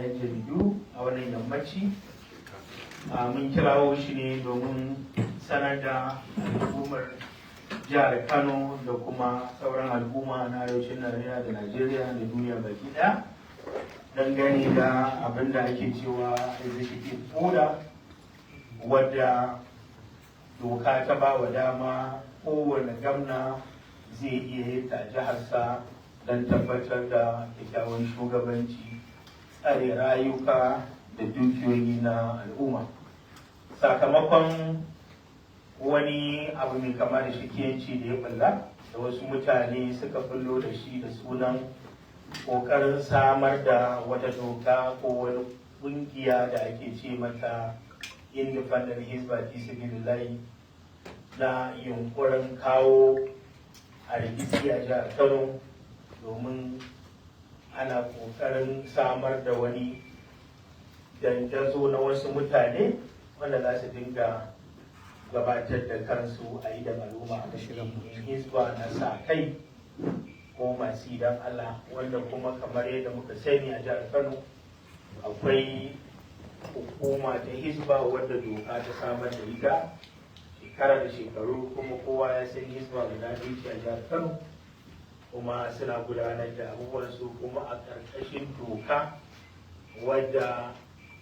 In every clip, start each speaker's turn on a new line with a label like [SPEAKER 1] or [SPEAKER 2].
[SPEAKER 1] 'yan jaridu a wannan yammaci, mun kirawo shi ne domin sanar da al'ummar jihar Kano da kuma sauran al'umma na arewacin Najeriya da Najeriya da duniya baki ɗaya dangane da abin da ake cewa executive order, wadda doka ta ba wa dama kowane gamna zai iya yin ta jiharsa don tabbatar da kyakkyawan shugabanci, tsare rayuka da dukiyoyi na al'umma. Sakamakon wani abu mai kama da shakiyanci da ya bulla, da wasu mutane suka bullo da shi da sunan ƙoƙarin samar da wata doka ko wani ƙungiya da ake ce mata Independent Hizba Fisabilillahi, na yunkurin kawo a rikici a jihar Kano, domin ana ƙoƙarin samar da wani dandazo na wasu mutane wanda za su dinga gabatar da kansu a idan al'umma a matsayin hizba na sa kai ko masu idan Allah, wanda kuma kamar yadda muka sani, a jihar Kano akwai hukuma ta hizba wadda doka ta samar da ita shekara da shekaru, kuma kowa ya san hizba guda ɗaya ce a jihar Kano, kuma suna gudanar da abubuwansu kuma a ƙarƙashin doka wadda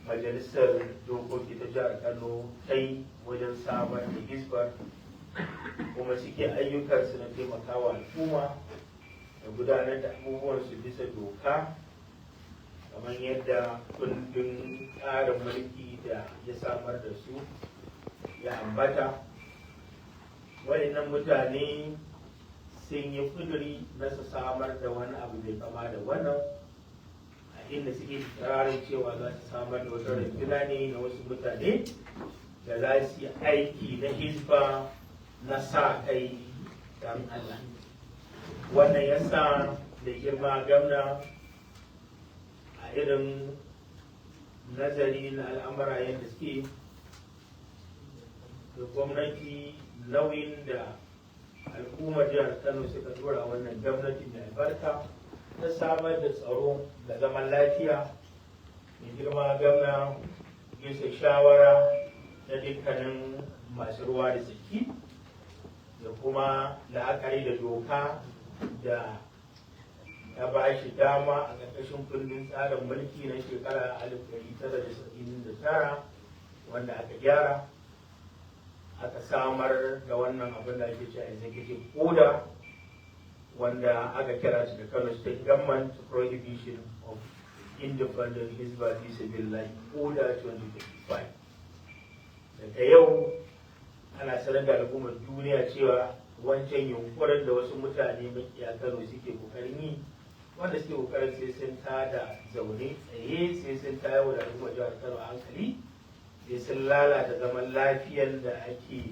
[SPEAKER 1] Majalisar Dokoki ta jihar Kano ta yi wajen samar da hizbar, kuma suke ayyukansu na taimakawa al'umma da gudanar da abubuwansu bisa doka, kamar yadda kundin tsarin mulki da ya samar da su ya ambata. Waɗannan mutane sun yi kuduri na su samar da wani abu mai kama da wannan, a inda suke ikirarin cewa za su samar da wata runduna ne na wasu mutane da za su yi aiki na hizba na sa kai don Allah. Wannan ya sa da girma gamna, a irin nazari na al'amura yadda suke da gwamnati, nauyin da al'ummar jihar Kano suka dora wannan gwamnati mai albarka ta samar da tsaro da zaman lafiya, mai girma gwamna, bisa shawara na dukkanin masu ruwa da tsaki da kuma la'akari da doka da ya ba shi dama a ƙarƙashin kundin tsarin mulki na shekara 1979 wanda aka gyara, aka samar da wannan abin da ake cewa executive order, wanda aka kira shi da Kano State Government Prohibition of Independent Hizba Fisabilillahi Order 2025. Daga yau ana sanar da al'ummar duniya cewa wancan yunkurin da wasu mutane makiya Kano suke kokarin yi, wanda suke kokarin sai sun tada zaune tsaye, sai sun tayar da al'ummar jihar Kano a hankali, sai sun lalata zaman lafiyar da ake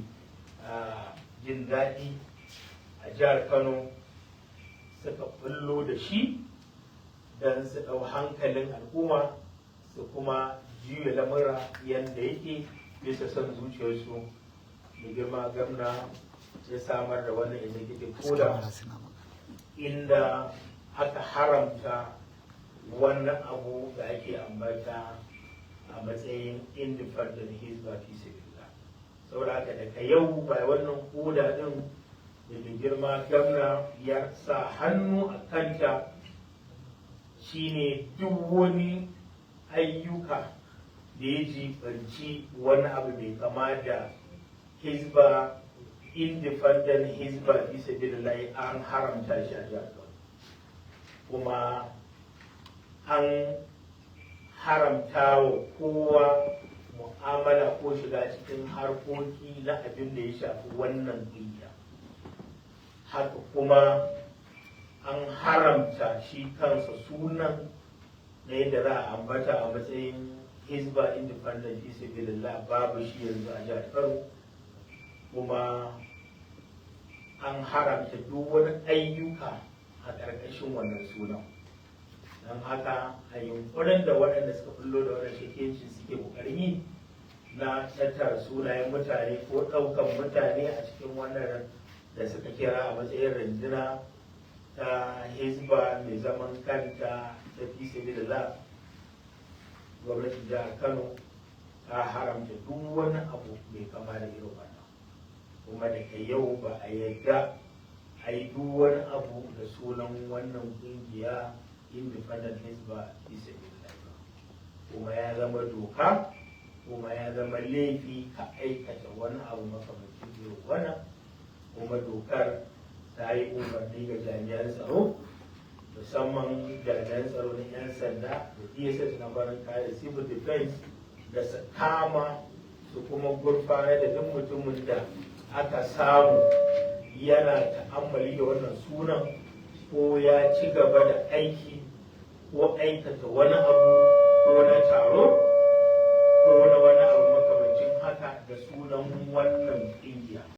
[SPEAKER 1] jin daɗi a jihar Kano, suka bullo da shi don su ɗau hankalin al'umma su kuma juya lamura yadda yake bisa son zuciyarsu, da girma gamna ya samar da wannan executive order, inda aka haramta wannan abu da ake ambata a matsayin Independent Hizba Fisabilillah. Saboda haka, daga yau, ba wannan order din da mai girma gamna ya sa hannu a kanta, shine duk wani ayyuka da ya jibanci wani abu mai kama da hizba, Independent Hizba Fisabilillahi, an haramta shi a jihar Kano, kuma an haramta wa kowa mu'amala ko shiga cikin harkoki na abin da ya shafi wannan ƙungiya. Haka kuma an haramta shi kansa sunan na yadda za a ambata a matsayin Hizba Independent Fisabilillah, babu shi yanzu a jihar Kano, kuma an haramta duk wani ayyuka a ƙarƙashin wannan sunan. Don haka, a yunkurin da waɗanda suka bullo da wannan shakiyanci suke ƙoƙarin yi na tattara sunayen mutane ko ɗaukan mutane a cikin wannan da suka kira a matsayin runduna ta hizba mai zaman kanta ta fisabilillah. Gwamnatin jihar Kano ta haramta duk wani abu mai kama da irin wannan, kuma daga yau ba a yarda a yi duk wani abu da sunan wannan kungiya Independent Hisba bisa ba. Kuma ya zama doka, kuma ya zama laifi ka aikata wani abu makamancin irin wannan. Kuma dokar ta yi umarni ga jami'an tsaro, musamman jami'an tsaro na 'yan sanda da DSS na farin kaya da civil defense, da su kama su kuma gurfanar da duk mutumin da aka samu yana ta'ammali da wannan sunan, ko ya ci gaba da aiki ko aikata wani abu, ko na taro, ko na wani abu makamancin haka da sunan wannan ƙungiya.